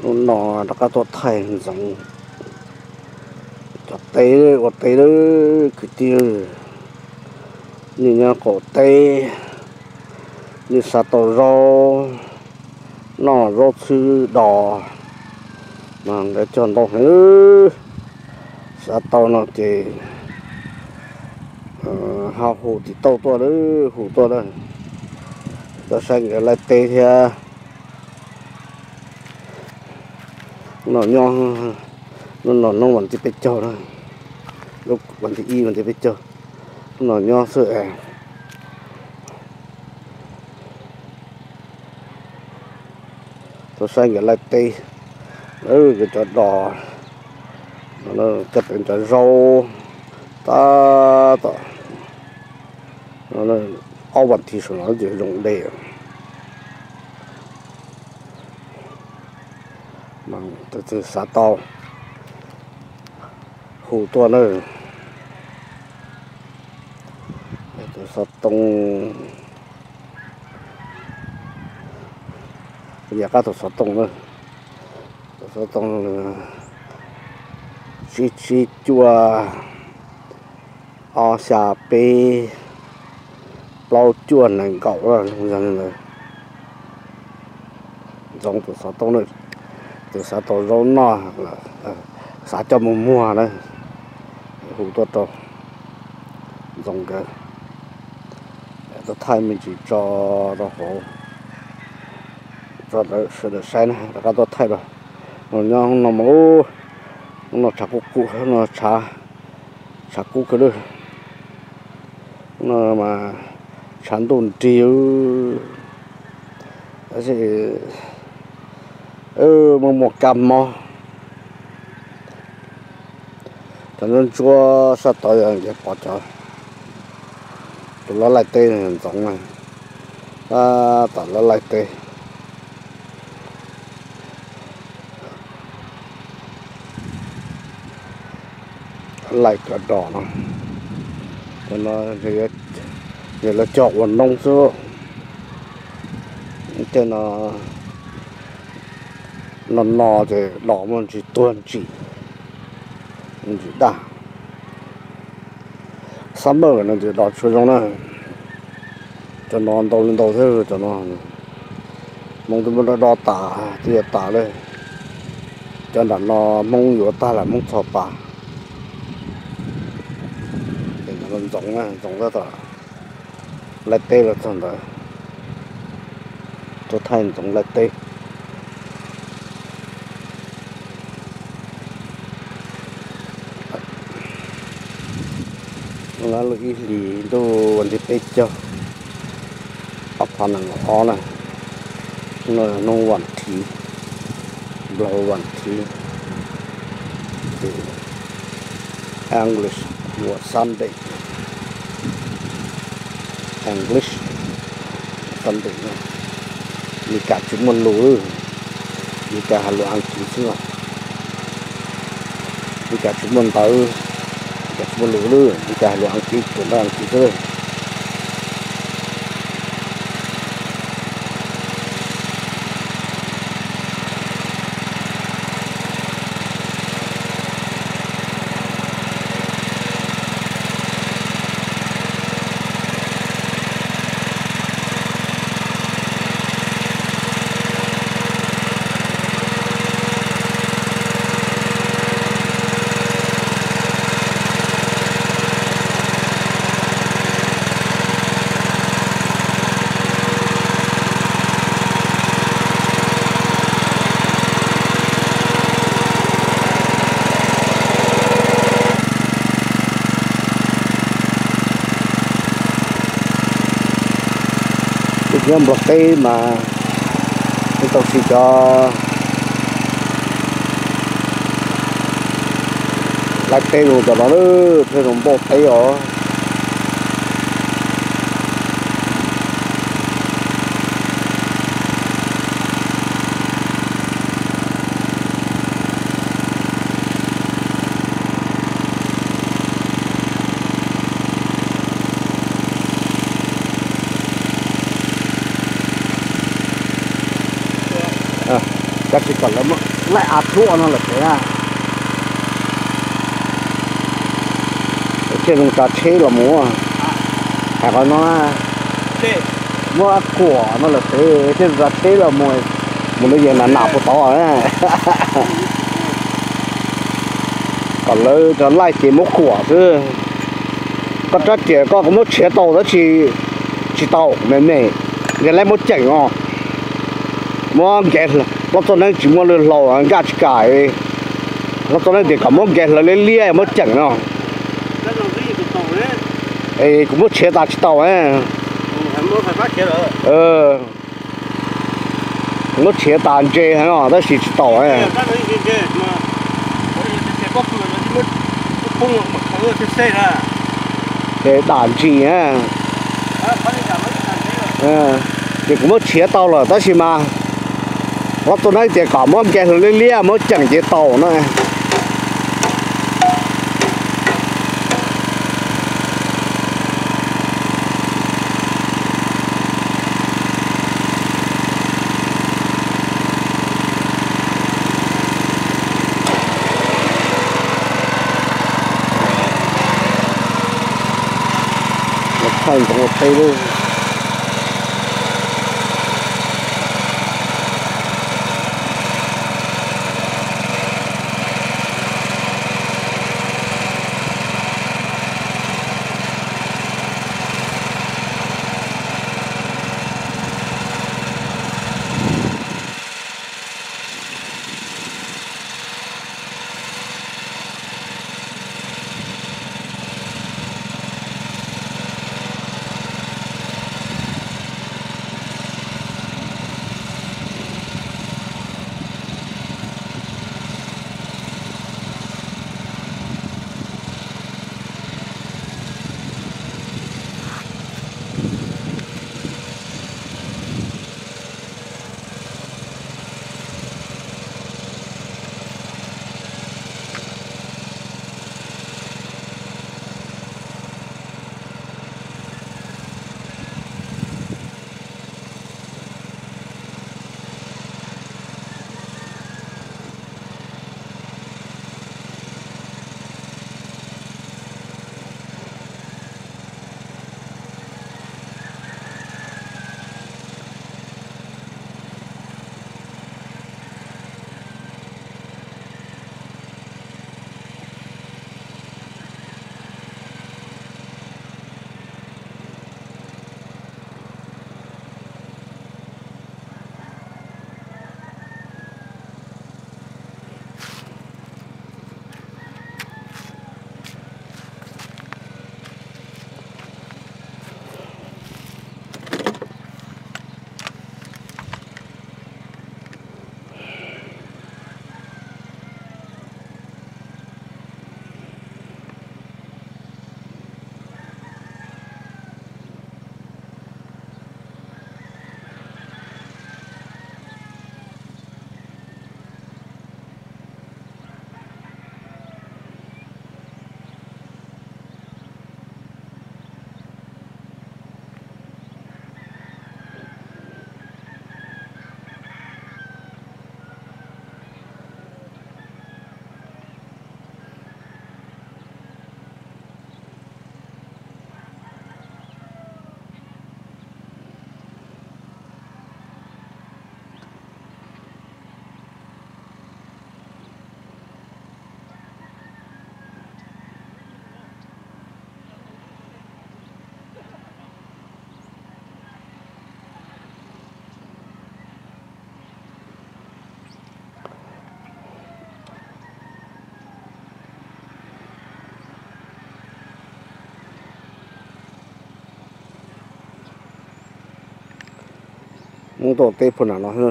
Hnub no rov qab tuaj thaij Ntxoov cov teb, ua teb lawm kwv tij. Nej nyob qaum teb, nej xav tau zaub noj zaub txhwb dos, mas nkawd cog ntau heev. Xav tau no ces ho hu tim tauj tuaj lawm, hu tuaj lawm, tuaj saib nkawd laij teb thiab. Hnub no nyob, hnub no hnub vas thib peb caug na, lub vas thib ib vas thib peb caug, hnub no nyob xwb es tuaj saib nkawd laij teb, nkawd cov dos, cov pem cov zaub, tab tom ob vas thiv saum no ces zoo dej. Tus twg xav tau hu tuaj na. Tus xov tooj, kuv yam qab tus xov tooj na, tus xov tooj tsib tsib cuaj ob xya peb plaub cuaj nees nkaum. Ntxoov tus xov tooj, tus xav tau zaub noj, xav coj mus muag na, hu tuaj rau Ntxoov nkawd, tuaj thaij me ntsis tso rau hauv, tso sawv daws saib na, rov qab tuaj thaij rau. Nyob hnub no mas, hnub no tshav kub kub, hnub no tshav kub kawg li. Hnub no mas tshav ntuj nrig, tab sis muaj muaj kab mob. Cov ntsuab ntsuab sab tod yog pom cov, tus lawv laij teb Ntxoov na, tab tom lawv laij teb, laij cov dos no, cov no yog lawv cog ua noob xwb. Tej no, no no ces dos muaj ntsis tuag ntsim, ntsim daj. Xab mawj no ces dos tsis zoo na. Cov no ntau li ntau thiab cov no. Hmoob twb muab do do tas twb yuav tas li. Cov nram no Hmoob yuav tag lawm, Hmoob txhos pas. Ces Ntxoov, Ntxoov tab tom laij teb los txog ntawd, tuaj thaij Ntxoov laij teb. Lub ib hlis ntuj vas thib peb caug, ob phav nees nkaum ob na, hnub vas thiv, Nplog vas thiv, English ua Sunday, English Sunday, Meskas tsis muaj lus, Meskas hais lus Askiv xwb, Meskas tsis muaj ntawv, Meskas tsis muaj lus, Meskas hais lus Askiv, tsuas ntawv Askiv xwb. Nyob Nplog teb mas tsis tau siv cov laij teb zoo cov no, pheej zoo npauj teb os. Tsis kom lawv laij av tshuaj no lawm pem na. Thiaj zoo tsav tsheb los mus. Hais qhov no, muab kuam no lawm pem thiaj zoo tsav tsheb los mus, mus lub yees nam nam puas tod. Kom lawv cov laij ces muab kuam xwb. Koj rab riam koj kuv muab tshiav tau tab sis tsis tau me me, yog laij muab ceem os. Muab nkev, hlob txoj neeb tsis muaj lwj hlau nkaj tsis kam. Hlob txoj neeb tias kom muab nkev hlawv liab liab muab ceem no. Es kuv muab tshiav tas tsis tau. Muab tshiav tas ntse no tab sis tsis tau. Ces dam ntsis, ces kuv muab tshiav tau lawm tab sis mas hlob txoj neeb tias kom muab nkev hlawv liab liab muab ceem ces tau no. Thaij ntsoov ua tsheb lawm. Hmoob tau teb puag nram no,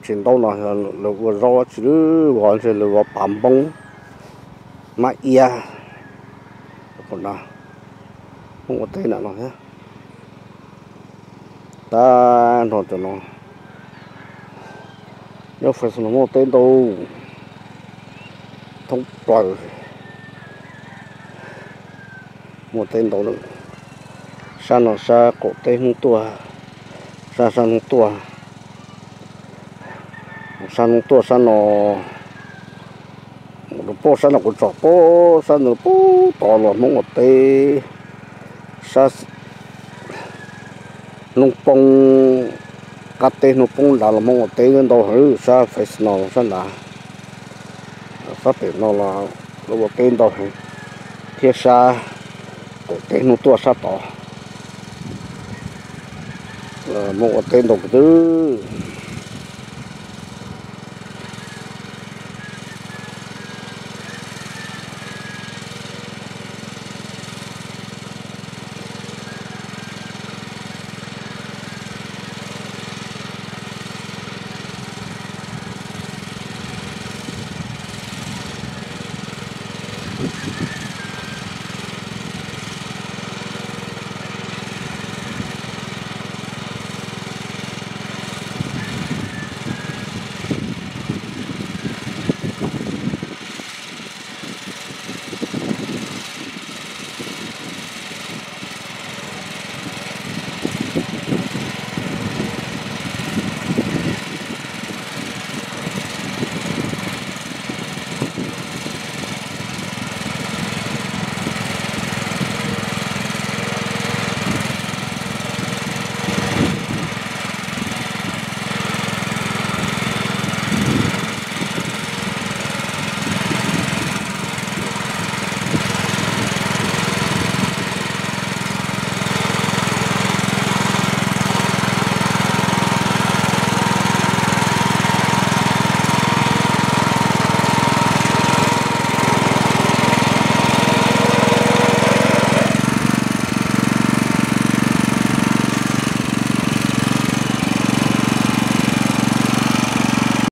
tsev ntaub no lawv ua zaub tsis lwj vov ntshe lawv vov pav npoob mab iab. Hmoob ua teb nram no thiab. Tag nrho cov no nyob Fresno muaj teb ntau thoob plaws. Muaj teb ntau lawm, sab no sab qaum teb hnub tuaj, sab sab hnub tuaj. Sab hnub tuaj sab no, pab sab no kuv tsom pab sab no pub tod los Hmoob ua teb, sab hnub poob, qab teb hnub poob nrad los Hmoob ua teb ntau heev, sab Fresno sab nrad, sab pem no los lawv ua teb ntau heev, thiab sab qaum teb hnub tuaj sab tod Hmoob ua teb ntau kawg.